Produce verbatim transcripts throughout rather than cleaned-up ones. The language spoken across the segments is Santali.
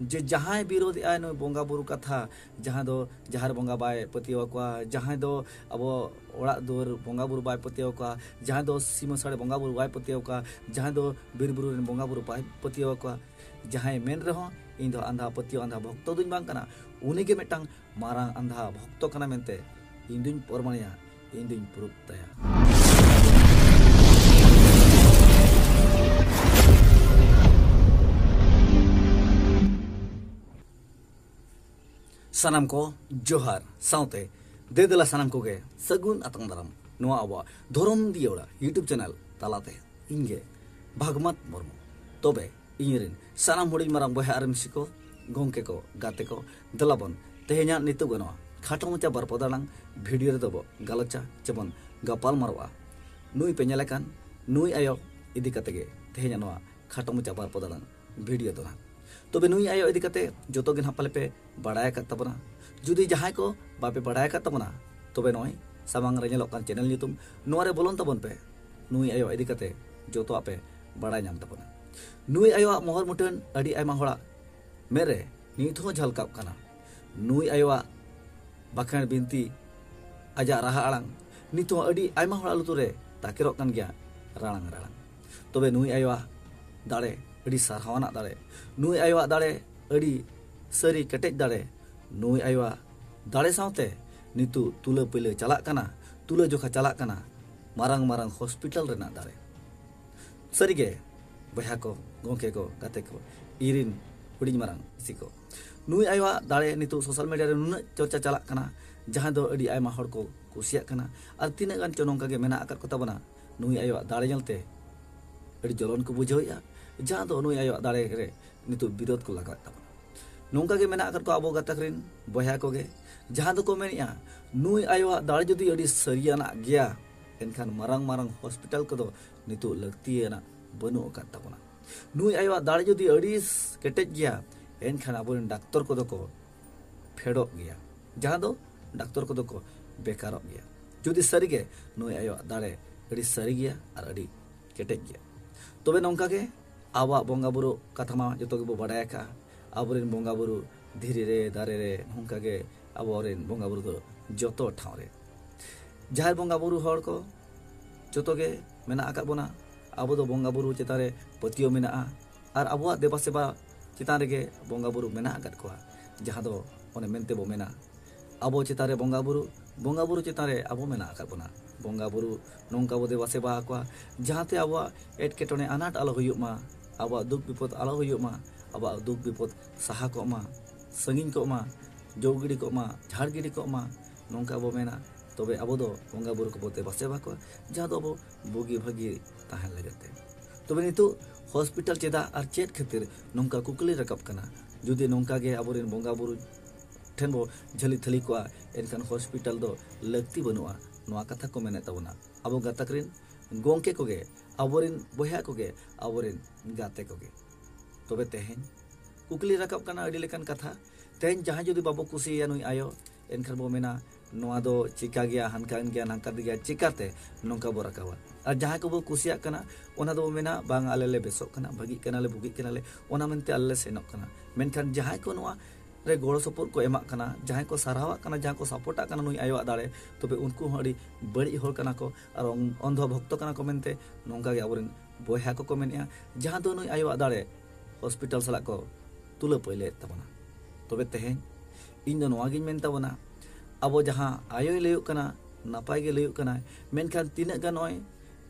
ᱡᱮ ᱡᱟᱦᱟᱸᱭ ᱵᱤᱨᱳᱫᱷᱮᱜᱼᱟᱭ ᱱᱩᱭ ᱵᱚᱸᱜᱟ ᱵᱩᱨᱩ ᱠᱟᱛᱷᱟ, ᱡᱟᱦᱟᱸᱭ ᱫᱚ ᱡᱟᱦᱮᱨ ᱵᱚᱸᱜᱟ ᱵᱟᱭ ᱯᱟᱹᱛᱭᱟᱹᱣ ᱟᱠᱚᱣᱟ, ᱡᱟᱦᱟᱸᱭ ᱫᱚ ᱟᱵᱚ ᱚᱲᱟᱜ ᱫᱩᱣᱟᱹᱨ ᱵᱚᱸᱜᱟ ᱵᱩᱨᱩ ᱵᱟᱭ ᱯᱟᱹᱛᱭᱟᱹᱣ ᱟᱠᱚᱣᱟ, ᱡᱟᱦᱟᱸᱭ ᱫᱚ ᱥᱤᱢᱟᱹ ᱥᱟᱹᱲᱮ ᱵᱚᱸᱜᱟ ᱵᱩᱨᱩ ᱵᱟᱭ ᱯᱟᱹᱛᱭᱟᱹᱣ ᱟᱠᱚᱣᱟ, ᱡᱟᱦᱟᱸᱭ ᱫᱚ ᱵᱤᱨ ᱵᱩᱨᱩ ᱨᱮᱱ ᱵᱚᱸᱜᱟ ᱵᱩᱨᱩ ᱵᱟᱭ ᱯᱟᱹᱛᱭᱟᱹᱣ ᱟᱠᱚᱣᱟ, ᱡᱟᱦᱟᱸᱭ ᱢᱮᱱ ᱨᱮᱦᱚᱸ ᱤᱧ ᱫᱚ ᱟᱸᱫᱷᱟ ᱯᱟᱹᱛᱭᱟᱹᱣ ᱟᱸᱫᱷᱟ ᱵᱷᱚᱠᱛᱚ ᱫᱩᱧ ᱵᱟᱝ ᱠᱟᱱᱟ, ᱩᱱᱤᱜᱮ ᱢᱤᱫᱴᱟᱝ ᱢᱟᱨᱟᱝ ᱟᱸᱫᱷᱟ ᱵᱷᱚᱠᱛᱚ ᱠᱟᱱᱟ ᱢᱮᱱᱛᱮ ᱤᱧ ᱫᱩᱧ ᱯᱚᱨᱢᱟᱱᱮᱭᱟ, ᱤᱧ ᱫᱩᱧ ᱯᱨᱩᱯ ᱛᱟᱭᱟ᱾ ᱥᱟᱱᱟᱢ ᱠᱚ ᱡᱚᱦᱟᱨ, ᱥᱟᱶᱛᱮ ᱫᱮ ᱫᱮᱞᱟ ᱥᱟᱱᱟᱢ ᱠᱚᱜᱮ ᱥᱟᱹᱜᱩᱱ ᱟᱛᱟᱝ ᱫᱟᱨᱟᱢ ᱱᱚᱣᱟ ᱟᱵᱚᱣᱟᱜ ᱫᱷᱚᱨᱚᱢ ᱫᱤᱭᱟᱹᱲᱟ YouTube ᱪᱮᱱᱮᱞ ᱛᱟᱞᱟᱛᱮ᱾ ᱤᱧ ᱜᱮ ᱵᱷᱟᱜᱽᱢᱟᱛ ᱢᱩᱨᱢᱩ᱾ ᱛᱚᱵᱮ ᱤᱧ ᱨᱮᱱ ᱥᱟᱱᱟᱢ ᱦᱩᱰᱤᱧ ᱢᱟᱨᱟᱝ ᱵᱚᱭᱦᱟ ᱟᱨ ᱢᱤᱥᱤ ᱠᱚ, ᱜᱚᱢᱠᱮ ᱠᱚ, ᱜᱟᱛᱮ ᱠᱚ, ᱫᱮᱞᱟ ᱵᱚᱱ ᱛᱮᱦᱮᱧᱟᱜ ᱱᱤᱛᱚᱜ ᱜᱟᱱᱚᱜᱼᱟ ᱠᱷᱟᱴᱚ ᱢᱟᱪᱷᱟ ᱵᱟᱨ ᱯᱚᱫ ᱟᱲᱟᱝ ᱵᱷᱤᱰᱤᱭᱳ ᱨᱮᱫᱚ ᱵᱚ ᱜᱟᱞᱚᱪᱟ, ᱪᱮᱵᱚᱱ ᱜᱟᱯᱟᱞ ᱢᱟᱨᱚᱜᱼᱟ ᱱᱩᱭ ᱯᱮ ᱧᱮᱞ ᱟᱠᱟᱱ ᱱᱩᱭ ᱟᱭᱳ ᱤᱫᱤ ᱠᱟᱛᱮ ᱜᱮ ᱛᱮᱦᱮᱧᱟᱜ ᱱᱚᱣᱟ ᱠᱷᱟᱴᱚ ᱢᱟᱪᱷᱟ ᱵᱟᱨ ᱯᱚᱫ ᱟᱲᱟᱝ ᱵᱷᱤᱰᱤᱭᱳ ᱫᱚ ᱱᱟᱦᱟᱜ᱾ ᱛᱚᱵᱮ ᱱᱩᱭ ᱟᱭᱳ ᱤᱫᱤ ᱠᱟᱛᱮ ᱡᱚᱛᱚ ᱜᱮ ᱱᱟᱦᱟᱜ ᱯᱟᱞᱮ ᱯᱮ ᱵᱟᱲᱟᱭ ᱟᱠᱟᱫ ᱛᱟᱵᱚᱱᱟ᱾ ᱡᱩᱫᱤ ᱡᱟᱦᱟᱸᱭ ᱠᱚ ᱵᱟᱯᱮ ᱵᱟᱲᱟᱭ ᱟᱠᱟᱫ ᱛᱟᱵᱚᱱᱟ, ᱛᱚᱵᱮ ᱱᱚᱜᱼᱚᱭ ᱥᱟᱢᱟᱝ ᱨᱮ ᱧᱮᱞᱚᱜ ᱠᱟᱱ ᱪᱮᱱᱮᱞ ᱧᱩᱛᱩᱢ, ᱱᱚᱣᱟ ᱨᱮ ᱵᱚᱞᱚᱱ ᱛᱟᱵᱚᱱ ᱯᱮ᱾ ᱱᱩᱭ ᱟᱭᱳ ᱤᱫᱤ ᱠᱟᱛᱮ ᱡᱚᱛᱚᱣᱟᱜ ᱯᱮ ᱵᱟᱲᱟᱭ ᱧᱟᱢ ᱛᱟᱵᱚᱱᱟ᱾ ᱱᱩᱭ ᱟᱭᱳᱣᱟᱜ ᱢᱚᱦᱚᱨ ᱢᱩᱴᱷᱟᱹᱱ ᱟᱹᱰᱤ ᱟᱭᱢᱟ ᱦᱚᱲᱟᱜ ᱢᱮᱫ ᱨᱮ ᱱᱤᱛ ᱦᱚᱸ ᱡᱷᱟᱞᱠᱟᱜ ᱠᱟᱱᱟ᱾ ᱱᱩᱭ ᱟᱭᱳᱣᱟᱜ ᱵᱟᱠᱷᱮᱬ ᱵᱤᱱᱛᱤ, ᱟᱡᱟᱜ ᱨᱟᱦᱟ ᱟᱲᱟᱝ ᱱᱤᱛ ᱦᱚᱸ ᱟᱹᱰᱤ ᱟᱭᱢᱟ ᱦᱚᱲᱟᱜ ᱞᱩᱛᱩᱨ ᱨᱮ ᱛᱟᱠᱮᱨᱚᱜ ᱠᱟᱱ ᱜᱮᱭᱟ, ᱨᱟᱲᱟᱝ ᱨᱟᱲᱟᱝ᱾ ᱛᱚᱵᱮ ᱱᱩᱭ ᱟᱭᱳᱣᱟᱜ ᱫᱟᱲᱮ ᱟᱹᱰᱤ ᱥᱟᱨᱦᱟᱣᱟᱱᱟᱜ ᱫᱟᱲᱮ᱾ ᱱᱩᱭ ᱟᱭᱳᱣᱟᱜ ᱫᱟᱲᱮ ᱟᱹᱰᱤ ᱥᱟᱹᱨᱤ ᱠᱮᱴᱮᱡ ᱫᱟᱲᱮ᱾ ᱱᱩᱭ ᱟᱭᱳᱣᱟᱜ ᱫᱟᱲᱮ ᱥᱟᱶᱛᱮ ᱱᱤᱛᱚᱜ ᱛᱩᱞᱟᱹ ᱯᱟᱹᱭᱞᱟᱹ ᱪᱟᱞᱟᱜ ᱠᱟᱱᱟ, ᱛᱩᱞᱟᱹ ᱡᱚᱠᱷᱟ ᱪᱟᱞᱟᱜ ᱠᱟᱱᱟ ᱢᱟᱨᱟᱝ ᱢᱟᱨᱟᱝ ᱦᱚᱥᱯᱤᱴᱟᱞ ᱨᱮᱱᱟᱜ ᱫᱟᱲᱮ᱾ ᱥᱟᱹᱨᱤᱜᱮ ᱵᱚᱭᱦᱟ ᱠᱚ, ᱜᱚᱢᱠᱮ ᱠᱚ, ᱜᱟᱛᱮ ᱠᱚ, ᱤᱧ ᱨᱤᱱ ᱦᱩᱰᱤᱧ ᱢᱟᱨᱟᱝ ᱢᱤᱥᱤ ᱠᱚ, ᱱᱩᱭ ᱟᱭᱳᱣᱟᱜ ᱫᱟᱲᱮ ᱱᱤᱛᱚᱜ ᱥᱳᱥᱟᱞ ᱢᱤᱰᱤᱭᱟ ᱨᱮ ᱱᱩᱱᱟᱹᱜ ᱪᱚᱨᱪᱟ ᱪᱟᱞᱟᱜ ᱠᱟᱱᱟ, ᱡᱟᱦᱟᱸ ᱫᱚ ᱟᱹᱰᱤ ᱟᱭᱢᱟ ᱦᱚᱲ ᱠᱚ ᱠᱩᱥᱤᱭᱟᱜ ᱠᱟᱱᱟ᱾ ᱟᱨ ᱛᱤᱱᱟᱹᱜ ᱜᱟᱱ ᱪᱚ ᱱᱚᱝᱠᱟ ᱜᱮ ᱢᱮᱱᱟᱜ ᱟᱠᱟᱫ ᱠᱚ ᱛᱟᱵᱚᱱᱟ, ᱱᱩᱭ ᱟᱭᱳᱣᱟᱜ ᱫᱟᱲᱮ ᱧᱮᱞᱛᱮ ᱟᱹᱰᱤ ᱡᱚᱞᱚᱱ ᱠᱚ ᱵᱩᱡᱷᱟᱹᱣᱮᱫᱼᱟ, ᱡᱟᱦᱟᱸ ᱫᱚ ᱱᱩᱭ ᱟᱭᱳᱣᱟᱜ ᱫᱟᱲᱮ ᱨᱮ ᱱᱤᱛᱚᱜ ᱵᱤᱨᱳᱫᱷ ᱠᱚ ᱞᱟᱜᱟᱣᱮᱫ ᱛᱟᱵᱚᱱᱟ᱾ ᱱᱚᱝᱠᱟ ᱜᱮ ᱢᱮᱱᱟᱜ ᱟᱠᱟᱫ ᱠᱚᱣᱟ ᱟᱵᱚ ᱜᱟᱛᱟᱠ ᱨᱮᱱ ᱵᱚᱭᱦᱟ ᱠᱚᱜᱮ, ᱡᱟᱦᱟᱸ ᱫᱚᱠᱚ ᱢᱮᱱᱮᱫᱼᱟ, ᱱᱩᱭ ᱟᱭᱳᱣᱟᱜ ᱫᱟᱲᱮ ᱡᱩᱫᱤ ᱟᱹᱰᱤ ᱥᱟᱹᱨᱤᱭᱟᱱᱟᱜ ᱜᱮᱭᱟ, ᱮᱱᱠᱷᱟᱱ ᱢᱟᱨᱟᱝ ᱢᱟᱨᱟᱝ ᱦᱚᱥᱯᱤᱴᱟᱞ ᱠᱚᱫᱚ ᱱᱤᱛᱚᱜ ᱞᱟᱹᱠᱛᱤᱭᱟᱱᱟᱜ ᱵᱟᱹᱱᱩᱜ ᱟᱠᱟᱫ ᱛᱟᱵᱚᱱᱟ᱾ ᱱᱩᱭ ᱟᱭᱳᱣᱟᱜ ᱫᱟᱲᱮ ᱡᱩᱫᱤ ᱟᱹᱰᱤ ᱠᱮᱴᱮᱡ ᱜᱮᱭᱟ, ᱮᱱᱠᱷᱟᱱ ᱟᱵᱚᱨᱮᱱ ᱰᱟᱠᱛᱚᱨ ᱠᱚᱫᱚ ᱠᱚ ᱯᱷᱮᱰᱚᱜ ᱜᱮᱭᱟ, ᱡᱟᱦᱟᱸ ᱫᱚ ᱰᱟᱠᱛᱚᱨ ᱠᱚᱫᱚ ᱠᱚ ᱵᱮᱠᱟᱨᱚᱜ ᱜᱮᱭᱟ᱾ ᱡᱩᱫᱤ ᱥᱟᱹᱨᱤᱜᱮ ᱱᱩᱭ ᱟᱭᱳᱣᱟᱜ ᱫᱟᱲᱮ ᱟᱹᱰᱤ ᱥᱟᱹᱨᱤ ᱜᱮᱭᱟ ᱟᱨ ᱟᱹᱰᱤ ᱠᱮᱴᱮᱡ ᱜᱮᱭᱟ, ᱛᱚᱵᱮ ᱱᱚᱝᱠᱟ ᱜᱮ ᱟᱵᱚᱣᱟᱜ ᱵᱚᱸᱜᱟ ᱵᱩᱨᱩ ᱠᱟᱛᱷᱟ ᱢᱟ ᱡᱚᱛᱚ ᱜᱮᱵᱚ ᱵᱟᱰᱟᱭ ᱟᱠᱟᱫᱼᱟ᱾ ᱟᱵᱚᱨᱮᱱ ᱵᱚᱸᱜᱟ ᱵᱩᱨᱩ ᱫᱷᱤᱨᱤ ᱨᱮ, ᱫᱟᱨᱮ ᱨᱮ, ᱱᱚᱝᱠᱟ ᱜᱮ ᱟᱵᱚᱨᱮᱱ ᱵᱚᱸᱜᱟ ᱵᱩᱨᱩ ᱫᱚ ᱡᱚᱛᱚ ᱴᱷᱟᱶ ᱨᱮ᱾ ᱡᱟᱦᱮᱨ ᱵᱚᱸᱜᱟ ᱵᱩᱨᱩ ᱦᱚᱲ ᱠᱚ ᱡᱚᱛᱚ ᱜᱮ ᱢᱮᱱᱟᱜ ᱟᱠᱟᱫ ᱵᱚᱱᱟ᱾ ᱟᱵᱚ ᱫᱚ ᱵᱚᱸᱜᱟ ᱵᱩᱨᱩ ᱪᱮᱛᱟᱱ ᱨᱮ ᱯᱟᱹᱛᱭᱟᱹᱣ ᱢᱮᱱᱟᱜᱼᱟ ᱟᱨ ᱟᱵᱚᱣᱟᱜ ᱫᱮᱵᱟ ᱥᱮᱵᱟ ᱪᱮᱛᱟᱱ ᱨᱮᱜᱮ ᱵᱚᱸᱜᱟ ᱵᱩᱨᱩ ᱢᱮᱱᱟᱜ ᱟᱠᱟᱫ ᱠᱚᱣᱟ, ᱡᱟᱦᱟᱸ ᱫᱚ ᱚᱱᱮ ᱢᱮᱱᱛᱮ ᱵᱚ ᱢᱮᱱᱟ, ᱟᱵᱚ ᱪᱮᱛᱟᱱ ᱨᱮ ᱵᱚᱸᱜᱟ ᱵᱩᱨᱩ, ᱵᱚᱸᱜᱟ ᱵᱩᱨᱩ ᱪᱮᱛᱟᱱ ᱨᱮ ᱟᱵᱚ ᱢᱮᱱᱟᱜ ᱟᱠᱟᱫ ᱵᱚᱱᱟ᱾ ᱵᱚᱸᱜᱟ ᱵᱩᱨᱩ ᱱᱚᱝᱠᱟ ᱵᱚ ᱫᱮᱵᱟ ᱥᱮᱵᱟ ᱟᱠᱚᱣᱟ, ᱡᱟᱦᱟᱸᱛᱮ ᱟᱵᱚᱣᱟᱜ ᱮᱴᱠᱮᱴᱚᱬᱮ ᱟᱱᱟᱴ ᱟᱞᱚ ᱦᱩᱭᱩᱜ ᱢᱟ, ᱟᱵᱚᱣᱟᱜ ᱫᱩᱠ ᱵᱤᱯᱚᱫ ᱟᱞᱚ ᱦᱩᱭᱩᱜ ᱢᱟ, ᱟᱵᱚᱣᱟᱜ ᱫᱩᱠ ᱵᱤᱯᱚᱫ ᱥᱟᱦᱟ ᱠᱚᱜ ᱢᱟ, ᱥᱟᱺᱜᱤᱧ ᱠᱚᱜ ᱢᱟ, ᱡᱚ ᱜᱤᱰᱤ ᱠᱚᱜ ᱢᱟ, ᱡᱷᱟᱲ ᱜᱤᱰᱤ ᱠᱚᱜ ᱢᱟ, ᱱᱚᱝᱠᱟ ᱵᱚ ᱢᱮᱱᱟ᱾ ᱛᱚᱵᱮ ᱟᱵᱚ ᱫᱚ ᱵᱚᱸᱜᱟ ᱵᱩᱨᱩ ᱠᱚᱵᱚ ᱫᱮᱵᱟ ᱥᱮᱵᱟ ᱠᱚᱣᱟ, ᱡᱟᱦᱟᱸ ᱫᱚ ᱟᱵᱚ ᱵᱩᱜᱤ ᱵᱷᱟᱹᱜᱤ ᱛᱟᱦᱮᱱ ᱞᱟᱹᱜᱤᱫ ᱛᱮ᱾ ᱛᱚᱵᱮ ᱱᱤᱛᱚᱜ ᱦᱚᱥᱯᱤᱴᱟᱞ ᱪᱮᱫᱟᱜ ᱟᱨ ᱪᱮᱫ ᱠᱷᱟᱹᱛᱤᱨ ᱱᱚᱝᱠᱟ ᱠᱩᱠᱞᱤ ᱨᱟᱠᱟᱵ ᱠᱟᱱᱟ? ᱡᱩᱫᱤ ᱱᱚᱝᱠᱟ ᱜᱮ ᱟᱵᱚᱨᱮᱱ ᱵᱚᱸᱜᱟ ᱵᱩᱨᱩ ᱴᱷᱮᱱ ᱵᱚ ᱡᱷᱟᱹᱞᱤ ᱛᱷᱟᱹᱞᱤ ᱠᱚᱜᱼᱟ, ᱮᱱᱠᱷᱟᱱ ᱦᱚᱥᱯᱤᱴᱟᱞ ᱫᱚ ᱞᱟᱹᱠᱛᱤ ᱵᱟᱹᱱᱩᱜᱼᱟ, ᱱᱚᱣᱟ ᱠᱟᱛᱷᱟ ᱠᱚ ᱢᱮᱱᱮᱫ ᱛᱟᱵᱚᱱᱟ ᱟᱵᱚ ᱜᱟᱛᱟᱠ ᱨᱮᱱ ᱜᱚᱢᱠᱮ ᱠᱚᱜᱮ, ᱟᱵᱚᱨᱮᱱ ᱵᱚᱭᱦᱟ ᱠᱚᱜᱮ, ᱟᱵᱚᱨᱮᱱ ᱜᱟᱛᱮ ᱠᱚᱜᱮ᱾ ᱛᱚᱵᱮ ᱛᱮᱦᱮᱧ ᱠᱩᱠᱞᱤ ᱨᱟᱠᱟᱵ ᱠᱟᱱᱟ ᱟᱹᱰᱤ ᱞᱮᱠᱟᱱ ᱠᱟᱛᱷᱟ᱾ ᱛᱮᱦᱮᱧ ᱡᱟᱦᱟᱸᱭ ᱡᱩᱫᱤ ᱵᱟᱵᱚ ᱠᱩᱥᱤᱭᱟᱭᱟ ᱱᱩᱭ ᱟᱭᱳ, ᱮᱱᱠᱷᱟᱱ ᱵᱚ ᱢᱮᱱᱟ, "ᱱᱚᱣᱟ ᱫᱚ ᱪᱤᱠᱟ ᱜᱮᱭᱟ, ᱦᱟᱱᱠᱟ ᱜᱮᱭᱟ, ᱪᱤᱠᱟᱛᱮ ᱱᱚᱝᱠᱟ ᱵᱚ ᱨᱟᱠᱟᱵᱟ?" ᱟᱨ ᱡᱟᱦᱟᱸᱭ ᱠᱚᱵᱚ ᱠᱩᱥᱤᱭᱟᱜ ᱠᱟᱱᱟ, ᱚᱱᱟ ᱫᱚᱵᱚ ᱢᱮᱱᱟ, "ᱵᱟᱝ, ᱟᱞᱮ ᱞᱮ ᱵᱮᱥᱚᱜ ᱠᱟᱱᱟ, ᱵᱷᱟᱹᱜᱤᱜ ᱠᱟᱱᱟᱞᱮ, ᱵᱩᱜᱤᱜ ᱠᱟᱱᱟᱞᱮ, ᱚᱱᱟ ᱢᱮᱱᱛᱮ ᱟᱞᱮ ᱞᱮ ᱥᱮᱱᱚᱜ ᱠᱟᱱᱟ᱾" ᱢᱮᱱᱠᱷᱟᱱ ᱡᱟᱦᱟᱸᱭ ᱠᱚ ᱱᱚᱣᱟ ᱨᱮ ᱜᱚᱲᱚ ᱥᱚᱯᱚᱦᱚᱫ ᱠᱚ ᱮᱢᱟᱜ ᱠᱟᱱᱟ, ᱡᱟᱦᱟᱸᱭ ᱠᱚ ᱥᱟᱨᱦᱟᱣᱟᱜ ᱠᱟᱱᱟ, ᱡᱟᱦᱟᱸᱭ ᱠᱚ ᱥᱟᱯᱚᱨᱴᱟᱜ ᱠᱟᱱᱟ ᱱᱩᱭ ᱟᱭᱳᱣᱟᱜ ᱫᱟᱲᱮ, ᱛᱚᱵᱮ ᱩᱱᱠᱩ ᱦᱚᱸ ᱟᱹᱰᱤ ᱵᱟᱹᱲᱤᱡ ᱦᱚᱲ ᱠᱟᱱᱟ ᱠᱚ ᱟᱨ ᱚᱱ-, ᱚᱱᱫᱷᱚ ᱵᱷᱚᱠᱛᱚ ᱠᱟᱱᱟ ᱠᱚ ᱢᱮᱱᱛᱮ ᱱᱚᱝᱠᱟ ᱜᱮ ᱟᱵᱚᱨᱮᱱ ᱵᱚᱭᱦᱟ ᱠᱚᱠᱚ ᱢᱮᱱᱮᱜᱼᱟ, ᱡᱟᱦᱟᱸ ᱫᱚ ᱱᱩᱭ ᱟᱭᱳᱣᱟᱜ ᱫᱟᱲᱮ ᱦᱚᱥᱯᱤᱴᱟᱞ ᱥᱟᱞᱟᱜ ᱠᱚ ᱛᱩᱞᱟᱹ ᱯᱟᱹᱭᱞᱟᱹᱭᱮᱫ ᱛᱟᱵᱚᱱᱟ᱾ ᱛᱚᱵᱮ ᱛᱮᱦᱮᱧ ᱤᱧ ᱫᱚ ᱱᱚᱣᱟ ᱜᱤᱧ ᱢᱮᱱ ᱛᱟᱵᱚᱱᱟ, ᱟᱵᱚ ᱡᱟᱦᱟᱸ ᱟᱭᱳᱭ ᱞᱟᱹᱭᱚᱜ ᱠᱟᱱᱟ, ᱱᱟᱯᱟᱭ ᱜᱮ ᱞᱟᱹᱭᱚᱜ ᱠᱟᱱᱟᱭ, ᱢᱮᱱᱠᱷᱟᱱ ᱛᱤᱱᱟᱹᱜ ᱜᱟᱱ ᱱᱚᱜᱼᱚᱭ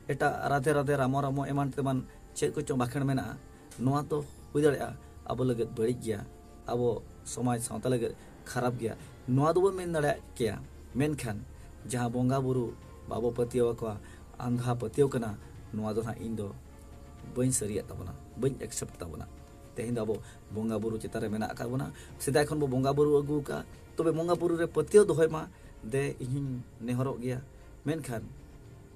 ᱮᱴᱟᱜ ᱨᱟᱫᱷᱮ ᱨᱟᱫᱷᱮ, ᱨᱟᱢᱚ ᱨᱟᱢᱚ, ᱮᱢᱟᱱ ᱛᱮᱢᱟᱱ ᱪᱮᱫ ᱠᱚᱪᱚᱝ ᱵᱟᱠᱷᱮᱬ ᱢᱮᱱᱟᱜᱼᱟ, ᱱᱚᱣᱟ ᱫᱚ ᱦᱩᱭ ᱫᱟᱲᱮᱭᱟᱜᱼᱟ ᱟᱵᱚ ᱞᱟᱹᱜᱤᱫ ᱵᱟᱹᱲᱤᱡ ᱜᱮᱭᱟ, ᱟᱵᱚ ᱥᱚᱢᱟᱡᱽ ᱥᱟᱶᱛᱟ ᱞᱟᱹᱜᱤᱫ ᱠᱷᱟᱨᱟᱯ ᱜᱮᱭᱟ, ᱱᱚᱣᱟ ᱫᱚᱵᱚᱱ ᱢᱮᱱ ᱫᱟᱲᱮᱭᱟᱜ ᱠᱮᱭᱟ᱾ ᱢᱮᱱᱠᱷᱟᱱ ᱡᱟᱦᱟᱸ ᱵᱚᱸᱜᱟ ᱵᱩᱨᱩ ᱵᱟᱵᱚ ᱯᱟᱹᱛᱭᱟᱹᱣ ᱟᱠᱚᱣᱟ, ᱟᱸᱫᱷᱟ ᱯᱟᱹᱛᱭᱟᱹᱣ ᱠᱟᱱᱟ, ᱱᱚᱣᱟ ᱫᱚ ᱦᱟᱸᱜ ᱤᱧ ᱫᱚ ᱵᱟᱹᱧ ᱥᱟᱹᱨᱤᱭᱟᱜ ᱛᱟᱵᱚᱱᱟ, ᱵᱟᱹᱧ ᱮᱠᱥᱮᱯᱴ ᱛᱟᱵᱚᱱᱟ᱾ ᱛᱮᱦᱮᱧ ᱫᱚ ᱟᱵᱚ ᱵᱚᱸᱜᱟ ᱵᱩᱨᱩ ᱪᱮᱛᱟᱱ ᱨᱮ ᱢᱮᱱᱟᱜ ᱟᱠᱟᱫ ᱵᱚᱱᱟ, ᱥᱮᱫᱟᱭ ᱠᱷᱚᱱ ᱵᱚ ᱵᱚᱸᱜᱟ ᱵᱩᱨᱩ ᱟᱹᱜᱩ ᱟᱠᱟᱫᱼᱟ, ᱛᱚᱵᱮ ᱵᱚᱸᱜᱟ ᱵᱩᱨᱩ ᱨᱮ ᱯᱟᱹᱛᱭᱟᱹᱣ ᱫᱚᱦᱚᱭ ᱢᱟ᱾ ᱫᱮ, ᱤᱧ ᱦᱚᱧ ᱱᱮᱦᱚᱨᱚᱜ ᱜᱮᱭᱟ, ᱢᱮᱱᱠᱷᱟᱱ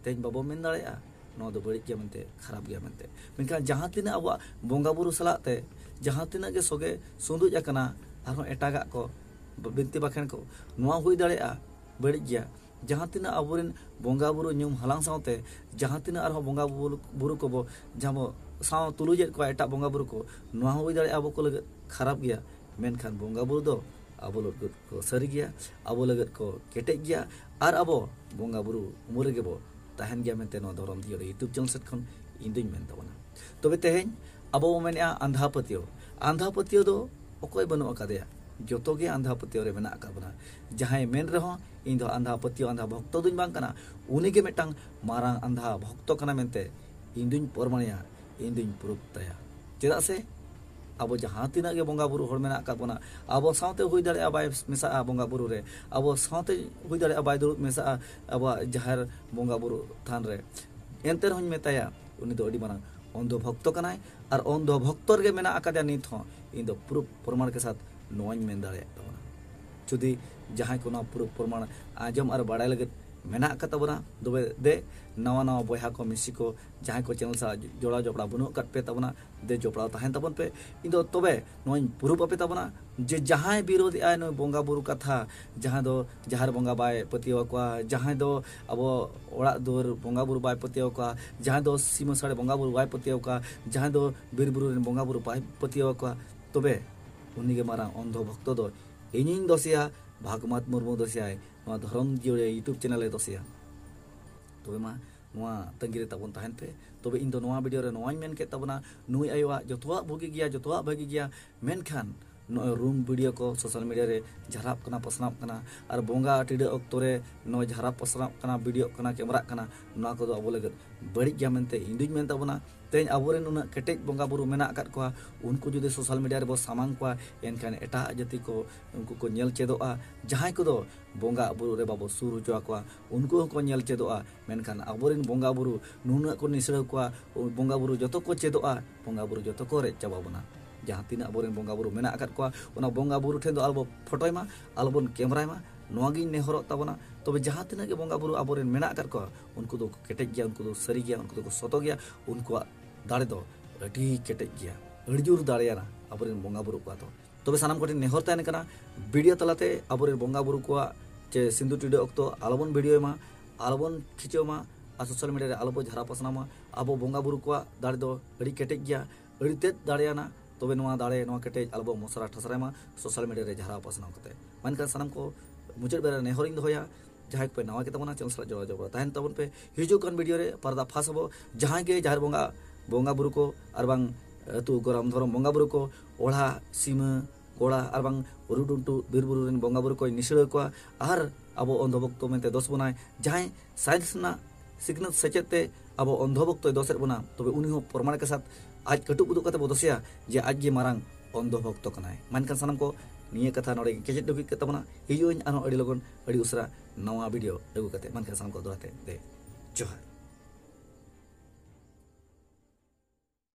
ᱛᱮᱦᱮᱧ ᱵᱟᱵᱚ ᱢᱮᱱ ᱫᱟᱲᱮᱭᱟᱜᱼᱟ ᱱᱚᱣᱟ ᱫᱚ ᱵᱟᱹᱲᱤᱡ ᱜᱮᱭᱟ ᱢᱮᱱᱛᱮ, ᱠᱷᱟᱨᱟᱯ ᱜᱮᱭᱟ ᱢᱮᱱᱛᱮ᱾ ᱢᱮᱱᱠᱷᱟᱱ ᱡᱟᱦᱟᱸ ᱛᱤᱱᱟᱹᱜ ᱟᱵᱚᱣᱟᱜ ᱵᱚᱸᱜᱟ ᱵᱩᱨᱩ ᱥᱟᱞᱟᱜ ᱛᱮ ᱡᱟᱦᱟᱸ ᱛᱤᱱᱟᱹᱜ ᱜᱮ ᱥᱚᱜᱮ ᱥᱩᱸᱫᱩᱡ ᱟᱠᱟᱱᱟ, ᱟᱨᱦᱚᱸ ᱮᱴᱟᱜᱟᱜ ᱠᱚ, ᱵᱤᱱᱛᱤ ᱵᱟᱠᱷᱮᱬ ᱠᱚ, ᱱᱚᱣᱟ ᱦᱩᱭ ᱫᱟᱲᱮᱭᱟᱜᱼᱟ ᱵᱟᱹᱲᱤᱡ ᱜᱮᱭᱟ᱾ ᱡᱟᱦᱟᱸ ᱛᱤᱱᱟᱹᱜ ᱟᱵᱚᱨᱮᱱ ᱵᱚᱸᱜᱟ ᱵᱩᱨᱩ ᱧᱩᱢ ᱦᱟᱞᱟᱝ ᱥᱟᱶᱛᱮ ᱡᱟᱦᱟᱸ ᱛᱤᱱᱟᱹᱜ ᱟᱨᱦᱚᱸ ᱵᱚᱸᱜᱟ ᱵᱩᱨᱩ, ᱵᱩᱨᱩ ᱠᱚᱵᱚ ᱡᱟᱦᱟᱸ ᱵᱚ ᱥᱟᱶ ᱛᱩᱞᱩᱡᱮᱫ ᱠᱚᱣᱟ ᱮᱴᱟᱜ ᱵᱚᱸᱜᱟ ᱵᱩᱨᱩ ᱠᱚ, ᱱᱚᱣᱟ ᱦᱚᱸ ᱦᱩᱭ ᱫᱟᱲᱮᱭᱟᱜᱼᱟ ᱟᱵᱚ ᱠᱚ ᱞᱟᱹᱜᱤᱫ ᱠᱷᱟᱨᱟᱯ ᱜᱮᱭᱟ, ᱢᱮᱱᱠᱷᱟᱱ ᱵᱚᱸᱜᱟ ᱵᱩᱨᱩ ᱫᱚ ᱟᱵᱚ ᱞᱟᱹᱜᱤᱫ ᱠᱚ ᱥᱟᱹᱨᱤ ᱜᱮᱭᱟ, ᱟᱵᱚ ᱞᱟᱹᱜᱤᱫ ᱠᱚ ᱠᱮᱴᱮᱡ ᱜᱮᱭᱟ, ᱟᱨ ᱟᱵᱚ ᱵᱚᱸᱜᱟ ᱵᱩᱨᱩ ᱩᱢᱩᱞ ᱨᱮᱜᱮ ᱵᱚ ᱛᱟᱦᱮᱱ ᱜᱮᱭᱟ ᱢᱮᱱᱛᱮ ᱱᱚᱣᱟ ᱫᱷᱚᱨᱚᱢ ᱡᱤᱭᱟᱹᱲ YouTube channel ᱥᱮᱫ ᱠᱷᱚᱱ ᱤᱧ ᱫᱩᱧ ᱢᱮᱱ ᱛᱟᱵᱚᱱᱟ᱾ ᱛᱚᱵᱮ ᱛᱮᱦᱮᱧ ᱟᱵᱚ ᱵᱚ ᱢᱮᱱᱮᱫᱼᱟ ᱟᱸᱫᱷᱟ ᱯᱟᱹᱛᱭᱟᱹᱣ᱾ ᱟᱸᱫᱷᱟ ᱯᱟᱹᱛᱭᱟᱹᱣ ᱫᱚ ᱚᱠᱚᱭ ᱵᱟᱹᱱᱩᱜ ᱟᱠᱟᱫᱮᱭᱟ? ᱡᱚᱛᱚ ᱜᱮ ᱟᱸᱫᱷᱟ ᱯᱟᱹᱛᱭᱟᱹᱣ ᱨᱮ ᱢᱮᱱᱟᱜ ᱟᱠᱟᱫ ᱵᱚᱱᱟ᱾ ᱡᱟᱦᱟᱸᱭ ᱢᱮᱱ ᱨᱮᱦᱚᱸ ᱤᱧ ᱫᱚ ᱟᱸᱫᱷᱟ ᱯᱟᱹᱛᱭᱟᱹᱣ, ᱟᱸᱫᱷᱟ ᱵᱷᱚᱠᱛᱚ ᱫᱩᱧ ᱵᱟᱝ ᱠᱟᱱᱟ, ᱩᱱᱤᱜᱮ ᱢᱤᱫᱴᱟᱝ ᱢᱟᱨᱟᱝ ᱟᱸᱫᱷᱟ ᱵᱷᱚᱠᱛᱚ ᱠᱟᱱᱟ ᱢᱮᱱᱛᱮ ᱤᱧ ᱫᱩᱧ ᱯᱨᱚᱢᱟᱱᱮᱭᱟ, ᱤᱧ ᱫᱩᱧ ᱯᱨᱩᱯ ᱛᱟᱭᱟ᱾ ᱪᱮᱫᱟᱜ ᱥᱮ ᱟᱵᱚ ᱡᱟᱦᱟᱸ ᱛᱤᱱᱟᱹᱜ ᱜᱮ ᱵᱚᱸᱜᱟ ᱵᱩᱨᱩ ᱦᱚᱲ ᱢᱮᱱᱟᱜ ᱟᱠᱟᱫ ᱵᱚᱱᱟ, ᱟᱵᱚ ᱥᱟᱶᱛᱮ ᱦᱩᱭ ᱫᱟᱲᱮᱭᱟᱜᱼᱟ ᱵᱟᱭ ᱢᱮᱥᱟᱜᱼᱟ ᱵᱚᱸᱜᱟ ᱵᱩᱨᱩ ᱨᱮ, ᱟᱵᱚ ᱥᱟᱶᱛᱮ ᱦᱩᱭ ᱫᱟᱲᱮᱭᱟᱜᱼᱟ ᱵᱟᱭ ᱫᱩᱲᱩᱵ ᱢᱮᱥᱟᱜᱼᱟ ᱟᱵᱚᱣᱟᱜ ᱡᱟᱦᱮᱨ ᱵᱚᱸᱜᱟ ᱵᱩᱨᱩ ᱛᱷᱟᱱ ᱨᱮ, ᱮᱱᱛᱮ ᱨᱮᱦᱚᱸᱧ ᱢᱮᱛᱟᱭᱟ ᱩᱱᱤ ᱫᱚ ᱟᱹᱰᱤ ᱢᱟᱨᱟᱝ ᱚᱱᱫᱷᱚ ᱵᱷᱚᱠᱛᱚ ᱠᱟᱱᱟᱭ᱾ ᱟᱨ ᱚᱱᱫᱷᱚ ᱵᱷᱚᱠᱛᱚ ᱨᱮᱜᱮ ᱢᱮᱱᱟᱜ ᱟᱠᱟᱫᱮᱭᱟ ᱱᱤᱛ ᱦᱚᱸ᱾ ᱤᱧ ᱫᱚ ᱯᱨᱩᱯ ᱯᱨᱚᱢᱟᱬ ᱠᱮ ᱥᱟᱛᱷ ᱱᱚᱣᱟᱧ ᱢᱮᱱ ᱫᱟᱲᱮᱭᱟᱜ ᱛᱟᱵᱚᱱᱟ᱾ ᱡᱩᱫᱤ ᱡᱟᱦᱟᱸᱭ ᱠᱚ ᱱᱚᱣᱟ ᱯᱨᱩᱯ ᱯᱨᱚᱢᱟᱬ ᱟᱸᱡᱚᱢ ᱟᱨ ᱵᱟᱲᱟᱭ ᱞᱟᱹᱜᱤᱫ ᱢᱮᱱᱟᱜ ᱟᱠᱟᱫ ᱛᱟᱵᱚᱱᱟ, ᱛᱚᱵᱮ ᱫᱮ ᱱᱟᱣᱟ ᱱᱟᱣᱟ ᱵᱚᱭᱦᱟ ᱠᱚ ᱢᱤᱥᱤ ᱠᱚ ᱡᱟᱦᱟᱸᱭ ᱠᱚ ᱪᱮᱱᱮᱞ ᱥᱟᱶ ᱡᱚᱲᱟᱣ ᱡᱚᱯᱲᱟᱣ ᱵᱟᱹᱱᱩᱜ ᱟᱠᱟᱫ ᱯᱮ ᱛᱟᱵᱚᱱᱟ, ᱫᱮ ᱡᱚᱯᱲᱟᱣ ᱛᱟᱦᱮᱱ ᱛᱟᱵᱚᱱ ᱯᱮ᱾ ᱤᱧ ᱫᱚ ᱛᱚᱵᱮ ᱱᱚᱣᱟᱧ ᱯᱨᱩᱯ ᱟᱯᱮ ᱛᱟᱵᱚᱱᱟ ᱡᱮ ᱡᱟᱦᱟᱸᱭ ᱵᱤᱨᱳᱫᱷᱮᱜᱼᱟᱭ ᱱᱩᱭ ᱵᱚᱸᱜᱟ ᱵᱩᱨᱩ ᱠᱟᱛᱷᱟ, ᱡᱟᱦᱟᱸᱭ ᱫᱚ ᱡᱟᱦᱮᱨ ᱵᱚᱸᱜᱟ ᱵᱟᱭ ᱯᱟᱹᱛᱭᱟᱹᱣ ᱟᱠᱚᱣᱟ, ᱡᱟᱦᱟᱸᱭ ᱫᱚ ᱟᱵᱚ ᱚᱲᱟᱜ ᱫᱩᱣᱟᱹᱨ ᱵᱚᱸᱜᱟ ᱵᱩᱨᱩ ᱵᱟᱭ ᱯᱟᱹᱛᱭᱟᱹᱣ ᱟᱠᱚᱣᱟ, ᱡᱟᱦᱟᱸᱭ ᱫᱚ ᱥᱤᱢᱟᱹ ᱥᱟᱹᱲᱮ ᱵᱚᱸᱜᱟ ᱵᱩᱨᱩ ᱵᱟᱭ ᱯᱟᱹᱛᱭᱟᱹᱣ ᱟᱠᱚᱣᱟ, ᱡᱟᱦᱟᱸᱭ ᱫᱚ ᱵᱤᱨ ᱵᱩᱨᱩ ᱨᱮᱱ ᱵᱚᱸᱜᱟ ᱵᱩᱨᱩ ᱵᱟᱭ ᱯᱟᱹᱛᱭᱟᱹᱣ ᱟᱠᱚᱣᱟ, ᱛᱚᱵᱮ ᱩᱱᱤᱜᱮ ᱢᱟᱨᱟᱝ ᱚᱱᱫᱷᱚ ᱵᱷᱚᱠᱛᱚ ᱫᱚ ᱤᱧᱤᱧ ᱫᱚᱥᱮᱭᱟ, ᱵᱷᱟᱜᱽᱢᱟᱛ ᱢᱩᱨᱢᱩ ᱫᱚᱥᱮᱭᱟᱭ, ᱱᱚᱣᱟ ᱫᱷᱚᱨᱚᱢ ᱡᱤᱭᱟᱹᱲᱤᱭᱟᱹ YouTube ᱪᱮᱱᱮᱞ ᱮ ᱫᱚᱥᱮᱭᱟ᱾ ᱛᱚᱵᱮ ᱢᱟ ᱱᱚᱣᱟ ᱛᱟᱺᱜᱤ ᱨᱮ ᱛᱟᱵᱚᱱ ᱛᱟᱦᱮᱱ ᱯᱮ᱾ ᱛᱚᱵᱮ ᱤᱧ ᱫᱚ ᱱᱚᱣᱟ ᱵᱷᱤᱰᱤᱭᱳ ᱨᱮ ᱱᱚᱣᱟᱧ ᱢᱮᱱ ᱠᱮᱫ ᱛᱟᱵᱚᱱᱟ, ᱱᱩᱭ ᱟᱭᱳᱣᱟᱜ ᱡᱚᱛᱚᱣᱟᱜ ᱵᱷᱟᱹᱜᱤ ᱜᱮᱭᱟ, ᱡᱚᱛᱚᱣᱟᱜ ᱵᱷᱟᱹᱜᱤ ᱜᱮᱭᱟ, ᱢᱮᱱᱠᱷᱟᱱ ᱱᱚᱜᱼᱚᱭ ᱨᱩᱢ ᱵᱷᱤᱰᱤᱭᱳ ᱠᱚ ᱥᱳᱥᱟᱞ ᱢᱤᱰᱤᱭᱟ ᱨᱮ ᱡᱷᱟᱨᱟᱯ ᱠᱟᱱᱟ, ᱯᱟᱥᱱᱟᱣ ᱠᱟᱱᱟ, ᱟᱨ ᱵᱚᱸᱜᱟ ᱴᱤᱰᱟᱹᱜ ᱚᱠᱛᱚ ᱨᱮ ᱱᱚᱜᱼᱚᱭ ᱡᱷᱟᱨᱟᱯ ᱯᱟᱥᱱᱟᱣ ᱠᱟᱱᱟ, ᱵᱷᱤᱰᱤᱭᱳᱜ ᱠᱟᱱᱟ, ᱠᱮᱢᱮᱨᱟᱜ ᱠᱟᱱᱟ, ᱱᱚᱣᱟ ᱠᱚᱫᱚ ᱟᱵᱚ ᱞᱟᱹᱜᱤᱫ ᱵᱟᱹᱲᱤᱡ ᱜᱮᱭᱟ ᱢᱮᱱᱛᱮ ᱤᱧ ᱫᱩᱧ ᱢᱮᱱ ᱛᱟᱵᱚᱱᱟ᱾ ᱛᱮᱦᱮᱧ ᱟᱵᱚᱨᱮᱱ ᱩᱱᱟᱹᱜ ᱠᱮᱴᱮᱡ ᱵᱚᱸᱜᱟ ᱵᱩᱨᱩ ᱢᱮᱱᱟᱜ ᱟᱠᱟᱫ ᱠᱚᱣᱟ, ᱩᱱᱠᱩ ᱡᱩᱫᱤ ᱥᱳᱥᱟᱞ ᱢᱤᱰᱤᱭᱟ ᱨᱮᱵᱚ ᱥᱟᱢᱟᱝ ᱠᱚᱣᱟ, ᱮᱱᱠᱷᱟᱱ ᱮᱴᱟᱜ ᱡᱟᱹᱛᱤ ᱠᱚ ᱩᱱᱠᱩ ᱠᱚ ᱧᱮᱞ ᱪᱮᱫᱚᱜᱼᱟ᱾ ᱡᱟᱦᱟᱸᱭ ᱠᱚᱫᱚ ᱵᱚᱸᱜᱟ ᱵᱩᱨᱩ ᱨᱮ ᱵᱟᱵᱚ ᱥᱩᱨ ᱦᱚᱪᱚ ᱟᱠᱚᱣᱟ, ᱩᱱᱠᱩ ᱦᱚᱸᱠᱚ ᱧᱮᱞ ᱪᱮᱫᱚᱜᱼᱟ᱾ ᱢᱮᱱᱠᱷᱟᱱ ᱟᱵᱚᱨᱮᱱ ᱵᱚᱸᱜᱟ ᱵᱩᱨᱩ ᱱᱩᱱᱟᱹᱜ ᱠᱚ ᱱᱤᱥᱲᱟᱹᱣ ᱠᱚᱣᱟ, ᱵᱚᱸᱜᱟ ᱵᱩᱨᱩ ᱡᱚᱛᱚ ᱠᱚ ᱪᱮᱫᱚᱜᱼᱟ, ᱵᱚᱸᱜᱟ ᱵᱩᱨᱩ ᱡᱚᱛᱚ ᱠᱚ ᱨᱮᱡ ᱪᱟᱵᱟ ᱵᱚᱱᱟ᱾ ᱡᱟᱦᱟᱸ ᱛᱤᱱᱟᱹᱜ ᱟᱵᱚᱨᱮᱱ ᱵᱚᱸᱜᱟ ᱵᱩᱨᱩ ᱢᱮᱱᱟᱜ ᱟᱠᱟᱫ ᱠᱚᱣᱟ, ᱚᱱᱟ ᱵᱚᱸᱜᱟ ᱵᱩᱨᱩ ᱴᱷᱮᱱ ᱫᱚ ᱟᱞᱚᱵᱚ ᱯᱷᱳᱴᱳᱭ ᱢᱟ, ᱟᱞᱚᱵᱚᱱ ᱠᱮᱢᱮᱨᱟᱭ ᱢᱟ, ᱱᱚᱣᱟ ᱜᱤᱧ ᱱᱮᱦᱚᱨᱚᱜ ᱛᱟᱵᱚᱱᱟ᱾ ᱛᱚᱵᱮ ᱡᱟᱦᱟᱸ ᱛᱤᱱᱟᱹᱜ ᱜᱮ ᱵᱚᱸᱜᱟ ᱵᱩᱨᱩ ᱟᱵᱚᱨᱮᱱ ᱢᱮᱱᱟᱜ ᱟᱠᱟᱫ ᱠᱚᱣᱟ, ᱩᱱᱠᱩ ᱫᱚ ᱠᱮᱴᱮᱡ ᱜᱮᱭᱟ, ᱩᱱᱠᱩ ᱫᱚ ᱥᱟᱹᱨᱤ ᱜᱮᱭᱟ, ᱩᱱᱠᱩ ᱫᱚᱠᱚ ᱥᱚᱛᱚ ᱜᱮᱭᱟ, ᱩᱱᱠᱩᱣᱟᱜ ᱫᱟᱲᱮ ᱫᱚ ᱟᱹᱰᱤ ᱠᱮᱴᱮᱡ ᱜᱮᱭᱟ, ᱟᱹᱰᱤ ᱡᱳᱨ ᱫᱟᱲᱮᱭᱟᱱᱟ ᱟᱵᱚᱨᱮᱱ ᱵᱚᱸᱜᱟ ᱵᱩᱨᱩ ᱠᱚᱣᱟᱜ ᱫᱚ᱾ ᱛᱚᱵᱮ ᱥᱟᱱᱟᱢ ᱠᱚᱴᱷᱮᱱ ᱱᱮᱦᱚᱨ ᱛᱟᱦᱮᱱ ᱠᱟᱱᱟ, ᱵᱷᱤᱰᱤᱭᱳ ᱛᱟᱞᱟᱛᱮ ᱟᱵᱚᱨᱮᱱ ᱵᱚᱸᱜᱟ ᱵᱩᱨᱩ ᱠᱚᱣᱟᱜ ᱪᱮ ᱥᱤᱸᱫᱩᱨ ᱴᱤᱰᱟᱹᱜ ᱚᱠᱛᱚ ᱟᱞᱚᱵᱚᱱ ᱵᱷᱤᱰᱤᱭᱳᱭ ᱢᱟ, ᱟᱞᱚᱵᱚᱱ ᱠᱷᱤᱪᱟᱹᱣ ᱢᱟ, ᱟᱨ ᱥᱳᱥᱟᱞ ᱢᱤᱰᱤᱭᱟ ᱨᱮ ᱟᱞᱚᱵᱚᱱ ᱡᱷᱟᱨᱟ ᱯᱟᱥᱱᱟᱣ ᱢᱟ᱾ ᱟᱵᱚ ᱵᱚᱸᱜᱟ ᱵᱩᱨᱩ ᱠᱚᱣᱟᱜ ᱫᱟᱲᱮ ᱫᱚ ᱟᱹᱰᱤ ᱠᱮᱴᱮᱡ ᱜᱮᱭᱟ, ᱟᱹᱰᱤ ᱛᱮᱫ ᱫᱟᱲᱮᱭᱟᱱᱟ᱾ ᱛᱚᱵᱮ ᱱᱚᱣᱟ ᱫᱟᱲᱮ, ᱱᱚᱣᱟ ᱠᱮᱴᱮᱡ ᱟᱞᱚᱵᱚᱱ ᱢᱚᱥᱨᱟ ᱴᱷᱟᱥᱨᱟᱭ ᱢᱟ ᱥᱳᱥᱟᱞ ᱢᱤᱰᱤᱭᱟ ᱨᱮ ᱡᱷᱟᱨᱟᱣ ᱯᱟᱥᱱᱟᱣ ᱠᱟᱛᱮ᱾ ᱢᱮᱱᱠᱷᱟᱱ ᱥᱟᱱᱟᱢ ᱠᱚ ᱢᱩᱪᱟᱹᱫ ᱵᱮᱲᱟ ᱨᱮ ᱱᱮᱦᱚᱨᱤᱧ ᱫᱚᱦᱚᱭᱟ, ᱡᱟᱦᱟᱸᱭ ᱠᱚᱯᱮ ᱱᱟᱣᱟ ᱜᱮᱛᱟ ᱵᱚᱱᱟ, ᱪᱮᱱᱮᱞ ᱥᱟᱞᱟᱜ ᱡᱚᱲᱟᱣ ᱡᱚᱯᱲᱟᱣ ᱛᱟᱦᱮᱱ ᱛᱟᱵᱚᱱ ᱯᱮ᱾ ᱦᱤᱡᱩᱜ ᱠᱟᱱ ᱵᱷᱤᱰᱤᱭᱳ ᱨᱮ ᱯᱟᱨᱫᱟ ᱯᱷᱟᱥ ᱟᱵᱚ, ᱡᱟᱦᱟᱸᱭ ᱜᱮ ᱡᱟᱦᱮᱨ ᱵᱚᱸᱜᱟ, ᱵᱚᱸᱜᱟ ᱵᱩᱨᱩ ᱠᱚ ᱟᱨ ᱵᱟᱝ ᱟᱹᱛᱩ ᱜᱚᱨᱟᱢ ᱫᱷᱚᱨᱚᱢ ᱵᱚᱸᱜᱟ ᱵᱩᱨᱩ ᱠᱚ, ᱚᱲᱟᱜ, ᱥᱤᱢᱟᱹ, ᱜᱚᱲᱟ ᱟᱨ ᱵᱟᱝ ᱨᱩᱰᱩᱱᱴᱩ ᱵᱤᱨ ᱵᱩᱨᱩ ᱨᱮᱱ ᱵᱚᱸᱜᱟ ᱵᱩᱨᱩ ᱠᱚᱭ ᱱᱤᱥᱲᱟᱹᱣ ᱠᱚᱣᱟ ᱟᱨ ᱟᱵᱚ ᱚᱱᱫᱷᱚ ᱵᱷᱚᱠᱛᱚ ᱢᱮᱱᱛᱮ ᱫᱚᱥ ᱵᱚᱱᱟᱭ᱾ ᱡᱟᱦᱟᱸᱭ ᱥᱟᱭᱮᱱᱥ ᱨᱮᱱᱟᱜ ᱥᱤᱠᱷᱱᱟᱹᱛ ᱥᱮᱪᱮᱫ ᱛᱮ ᱟᱵᱚ ᱚᱱᱫᱷᱚ ᱵᱷᱚᱠᱛᱚᱭ ᱫᱚᱥᱮᱫ ᱵᱚᱱᱟ, ᱛᱚᱵᱮ ᱩᱱᱤ ᱦᱚᱸ ᱯᱨᱚᱢᱟᱬ ᱠᱮ ᱥᱟᱛ ᱟᱡ ᱠᱟᱹᱴᱩᱵ ᱩᱫᱩᱜ ᱠᱟᱛᱮ ᱵᱚ ᱫᱚᱥᱮᱭᱟ ᱡᱮ ᱟᱡ ᱜᱮ ᱢᱟᱨᱟᱝ ᱚᱱᱫᱷᱚ ᱵᱷᱚᱠᱛᱚ ᱠᱟᱱᱟᱭ᱾ ᱢᱮᱱᱠᱷᱟᱱ ᱥᱟᱱᱟᱢ ᱠᱚ ᱱᱤᱭᱟᱹ ᱠᱟᱛᱷᱟ ᱱᱚᱰᱮ ᱜᱮ ᱠᱮᱪᱮᱫ ᱰᱩᱜᱤᱡ ᱠᱮᱫ ᱛᱟᱵᱚᱱᱟ᱾ ᱦᱤᱡᱩᱜ ᱟᱹᱧ ᱟᱨᱦᱚᱸ ᱟᱹᱰᱤ ᱞᱚᱜᱚᱱ ᱟᱹᱰᱤ ᱩᱥᱟᱹᱨᱟ ᱱᱟᱣᱟ ᱵᱷᱤᱰᱤᱭᱳ ᱟᱹᱜᱩ ᱠᱟᱛᱮ᱾ ᱢᱮᱱᱠᱷᱟᱱ ᱥᱟᱱᱟᱢ ᱠᱚ ᱫᱚᱦᱲᱟ ᱛᱮ ᱫᱮ ᱡᱚᱦᱟᱨ᱾